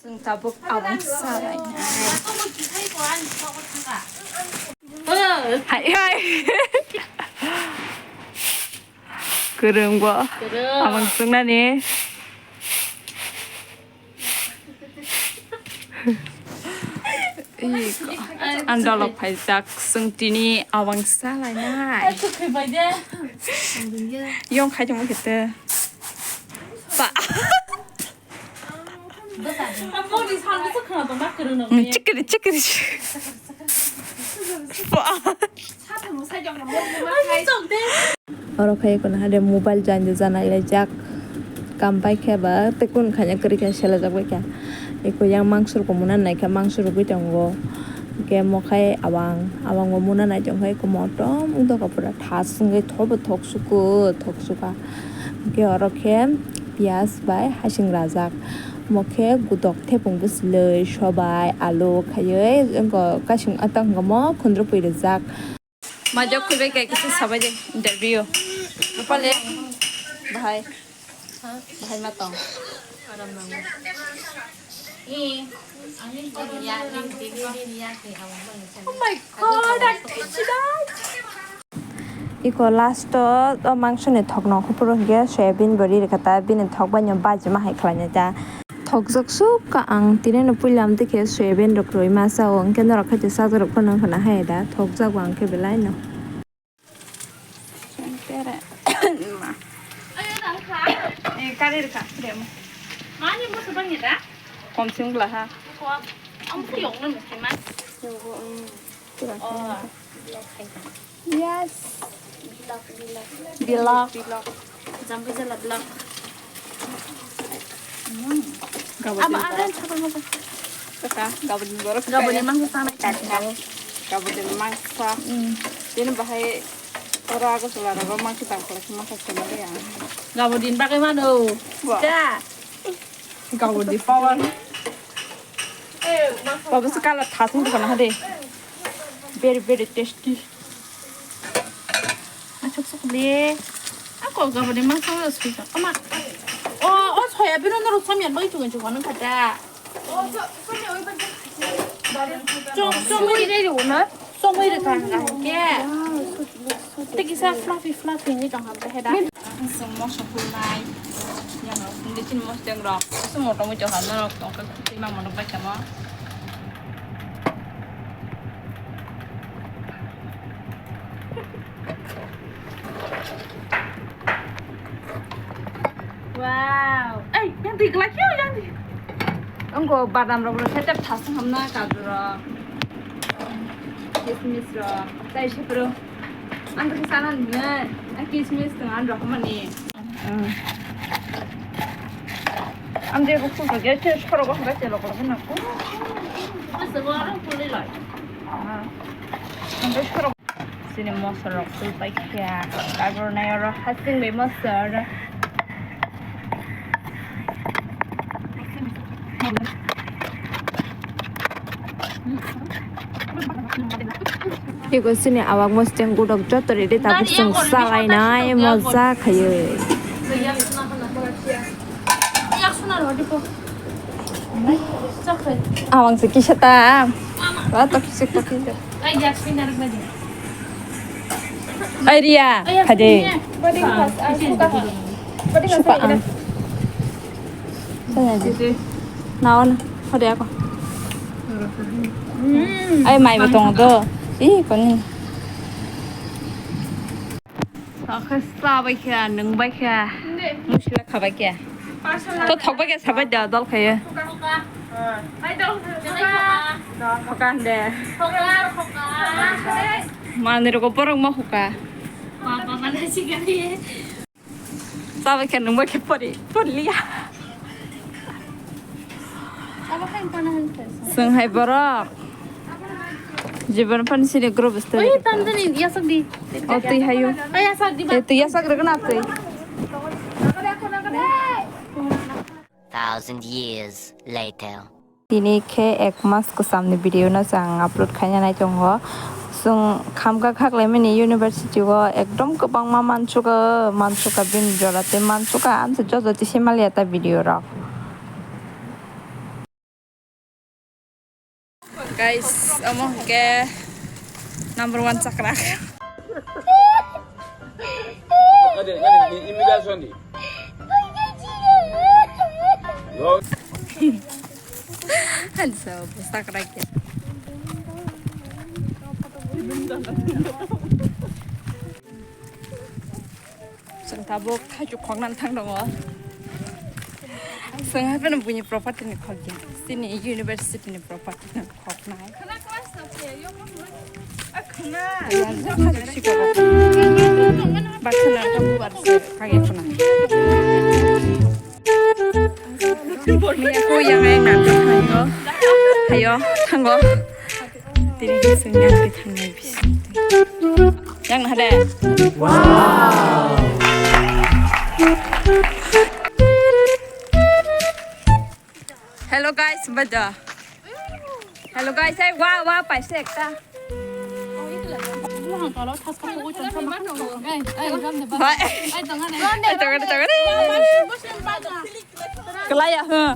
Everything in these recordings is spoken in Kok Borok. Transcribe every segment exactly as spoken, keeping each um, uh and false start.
Chwng tabuk abang salainai. Hai, hai. Kwrwng bo. Kwrwng. Abang chwngnani. Ih, ang dolok phaijak, chwng tini abang salainai. Yong khai tongma khe te. Pa. Chikiri, chikiri. Pa. Oro khai kono hade mobile jani jana laijak. Kam pai khe ba tei kun khaina kwrwi khe selajak bai kha. Eko yang mangso rok muna nai khe mangso rwgwi tongo. Hwnkhe mo khai abang, abang bo muna nai tong khe eko motom wng tongkha pura thas wngwi thobo thok suko thok suka. Hwnkhe oro khe piyaj bai hasing rajak. Mo khe gutok thepung bwswlwi sobai alu khaiwi wngkha kaising atang hwnkha mo khundrupui rijak. Majak khuibai khe kisa sabai de interview. Rupale. Bahai. Bahai ma tong. Oh my God, I'm touchy. Iko last o, o mangso ni thok no khupuru hwnkhe soyabin bo ri rwkha ta, bini thok bai no baji ma hai khlai nai ta. Thokjak suk ka ang tini no puila amtwi khe soyabin rok rwi masa o, hwnkhe norok khe sajak rok phano wngkha na hai da, thokjak bo ang khe belai no. Tere. Ma. Eh, kari rwkha, demo. Mani mo subang ya da? Kom sing bela ha. Ko, ang puyok no mesti mas. Yogo, um. Oh. Yes. Bilak, bilak. Bilak. Bilak. Jambu jala bilak. Hmm. Gabon din borok. Kaka, gabon din borok. Gabon din mangsa sanai tadi. Gabon din mangsa. Hmm. Din bahai ora aku suara ro mangsa tang kolak mangsa sama dia. Gabon din pakai mano. Wah. Da. Gabon din power. Babu se kala thasung dukana hade. Very, very tasty. Achuk suk le. Ako gabon din mangsa sui ka. Ama. O, o soya bino noro samyan bai tu ngan chukon kata. Chom, chom. Sui dai ro na. Somoi rwkha hwnkha hwnkhe. Tei kisa fluffy fluffy wngwi tongkha hwnkhe da. Chwng moso phulnai. Yang rok phungdi chini moso yang rok. Kisa motom wngwi tongkha norok tongkha tei ma motom bai tongmo. Wow. Ei, yang twi glak ya, yang twi. Angko badam rok rw khe tep thasung hamna kaju rok. Kismis rok. Tai se bro. Ang khe sana nini. Ang kismis tong ang rok mani. Ang de ko khul rok ya, sorok ko ba te lok lok na. Asa ko ang khul lai. Ang de sorok. Chini moso rok twi pai kha. Tabuk nai oro hasing bai moso oro. Ego chini awak mosteng gudok joto ready tabuk chwng salai nai moja khaiwi. Awang se kisa ta. Wa to kisa ta kisa. Ai Ria, phade. Supa ang. Sana di. Naon, phade ako. Ai mai ba tong do. Ih, koni. Akhe sa bai kha, nung bai kha. Musla kha bai kha. To thok bai kha, sa bai da dol kha ye. Hoka de. Mani roko borok ma hoka. Baba mana si gari. Sa bai kha, nung bai kha pori, pori liya. Chwng hai borok. Jibon phan sini group story. Oi, tamjani, yasak di. O twi hayu. Oi, yasak di ba. Eh, twi yasak rwgwna twi. Thousand years later. Tini khe ek mas kwchamni video no chwng upload khaina nai tongo. Chwng khamkha khaklaimani university o ekdom kwbangma mansukha, mansukha bini jora tei mansukha amsa joto twi se maliya ta video rok. Guys, omo hwnkhe number one chakra. Hansa, chakra khe. Chwng tabuk thaichuk khoknani thang tongo. Chwng hai phano buini property ni khokya. Chini university ni property ni khoknai. Baksa na ka bubar se kage khuna. Mia ko yang ai na thango. Hayo thango. Tini ke sing yang ke thango bising. Yang na de. Wow. Hello guys, bada. Hello guys, ai wa wa paisa ekta. Hai. Ai, tongare, tongare. Kelaya, huh.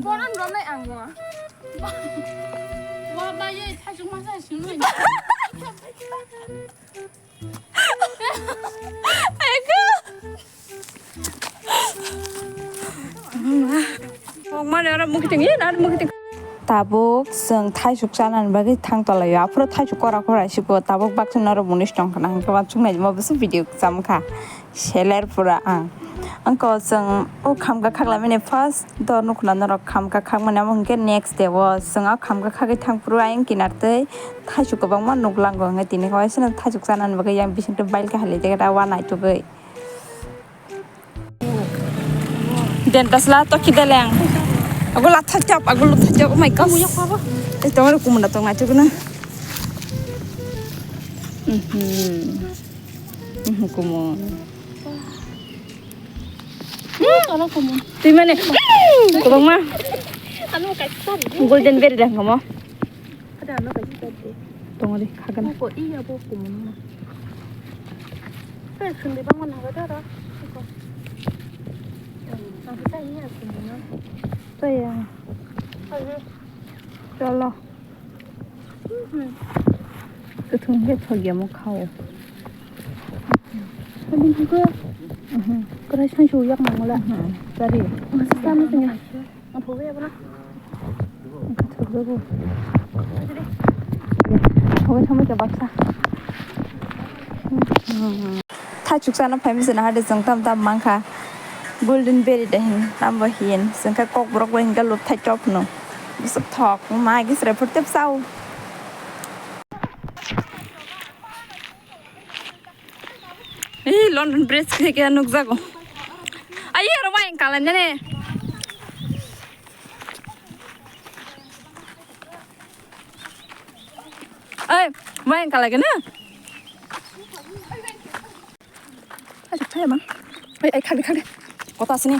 Tabuk chwng thaisuk chanani bagwi thang tolaio. Aphuru thaisuk kora kora siko tabuk baksa norok munis tong khna hwnkhe uansuk naijima bwswk video kwcham kha. Seler pura ang. Angko chwng o khamkha khaklamani first do nukhna norok khamkha khakmani amo hwnkhe next day o chwng o khamkha khagwi thang phuru ayang kinar tei thaisuk kwbangma nuklango hwnkhe tini kaisa no thaisuk chanani bagwi yang bisingtwi bailkha hali tei da wa naitugwi. Den tasla to kideleng. Ago la thachap, ago la thachap, oh my God. Kamu yok apa? Eh, tong ada kumunda tong naitugna. Mhm. Mhm, kumun. Kalau kamu. Tui mana? Kubang mah. Anu kasih. Golden berry dah kamu. Ada anu kasih tadi. Tunggu deh, kagan. Kok iya bu kumun mah. Kayak sendiri bangun apa dah? Kok. Nanti saya iya kumun. Saya. Ayo. Chalo. Kwthwng khe thok ya mo khao. Kwrai sansu yak nang la. Kwrai. Ang thok ya bana. Thok ya bo. Thok ya thok ya baksa. Thaichuk chana phai misa na hade chwng tam tam mankha. Golden berry de hin, tambo hin. Chwng kha kokborok bai hinka lupthai chop no. Bwswk thok, ma gi sre phurtep sao. Ei, London Bridge khe khe nukjago. Ai, aro wayang kalan jani. Ei, wayang kalai gana. Ai, thai mang. Ai, ai, khagdi, khagdi. Kota sini.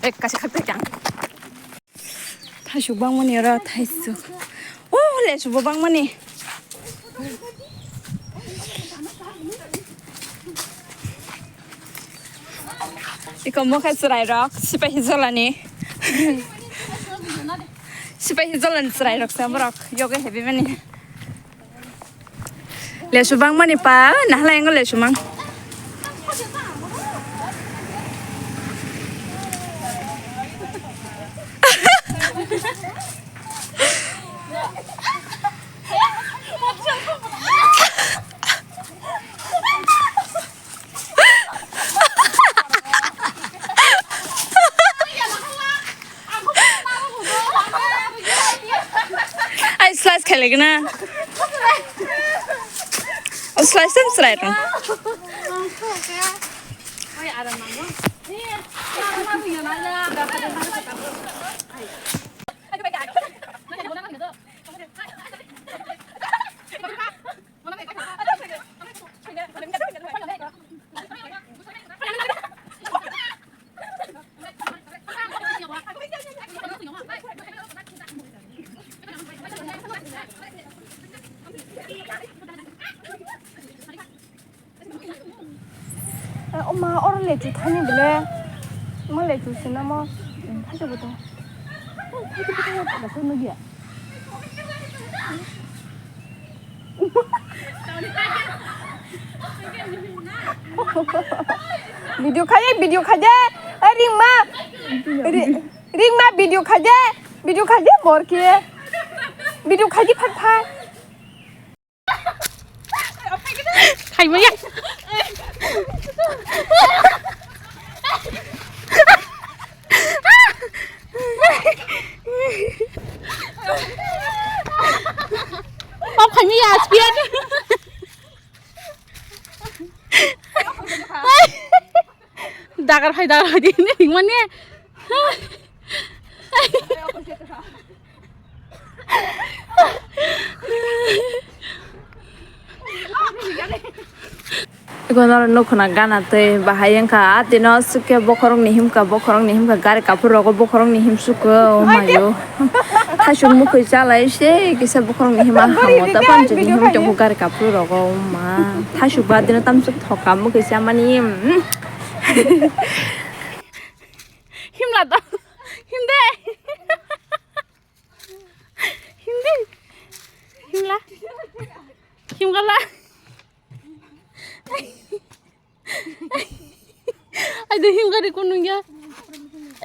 Ek kasi khagdi kang. Thaisuk bangmani oro thaisuk. Oh, lesu bo bangmani. Iko mokhe chwrai rok, sipai hijolani. Sipai hijolani chwrai rok sa borok, yoga heavy mani. Lesu bangmani pa, nahalai ango lesu mang. Ai slice khailai gana. O slice tam slice tam. Eh, oma, oro lechu thani bole. Mo lechu sina mo. Thajo boto. Video khai, video khai de. Eh, Ringma. Ri-, Ringma, video khai de. Video khai de, bor ke. Video khai de, phat phat. Khai maya. Off khai maya, speed. Dagar phai, dagar phai, di hinwi ringmani. Iko norok nukhuna gana tei bahai wngkha, ah, tino aswk khe bokhorokni himkha, bokhorokni himkha, gari kaphur rogo bokhorokni himsukha, oh mayo. Thasuk mwkhwi chalai se kisa bokhorokni hima hamo ta panchini him tongkho gari kaphur rogo, oh ma. Thasuk ba dino tamsuk thoka mwkhwi chamani, mm. Himla to. Himde. Himde. Himla. Himgala. Ai de himgari kunung ya.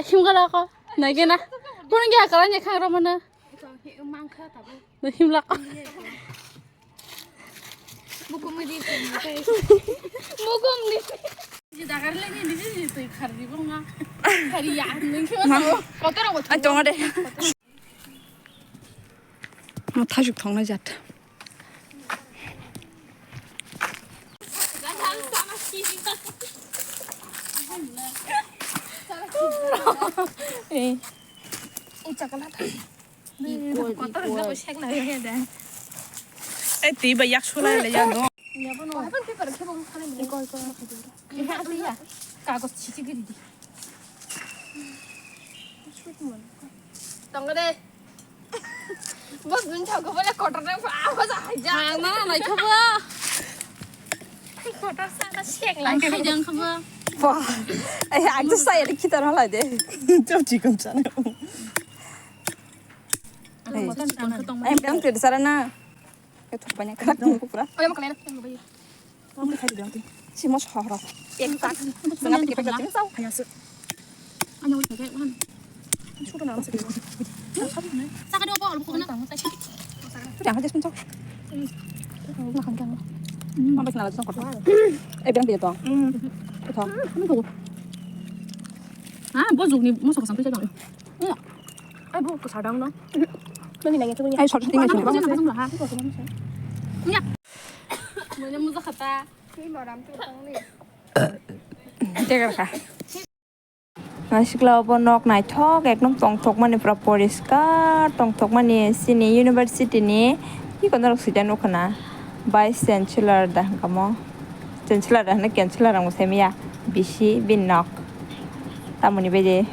Himgala ko. Nage na. Kunung ya kala nya khang romana. Na himla ko. Bukum di. Bukum di. Dagar le ni di di tu khari bong na. Khari ya nung ko. Kotor ko. Ai tonga de. Mo thasuk thongna jat. Eh. Eh, twi bai yak sulai le ya do. Kagos chichi giri di. Tong de. Bos nung chao ko bole kotor na pa ko sa haja. Ang na nai khabo. Kotor sa ka sek la. Ang khai jang khabo. Wah. Ai ang to sai ri kitar hala de. Chau chi kum sana. Ai ang pang tu sara na. Ke thok banyak kena kupra. Oya makan enak. Kamu khai de. Si mos horo. Ek tak. Tengah tiga pakai sini sau. Hanya su. Hanya udah kayak mana? Sudah nama sih. Saka dia apa? Albu kena. Sudah aja sebentar. Makan kan. Mama kenal aja sama kotor. Eh bilang dia tuh. Kotor. Kamu tahu? Ah, bos ni masa kesang kerja dong. Iya. Ai bo ko sadang no. Mani nang itu. Ai short shooting asin. Iya. Mana muza khata. Tegar kha. Nasikla obo nok naithok ekdom tongthokmani pura poriskar tongthokmani chini university ni iko norok sida nukhuna vice chancellor da hwnkha mo chancellor da hwnkha chancellor ang bo saimanya bisi bini nok tamoni bai de.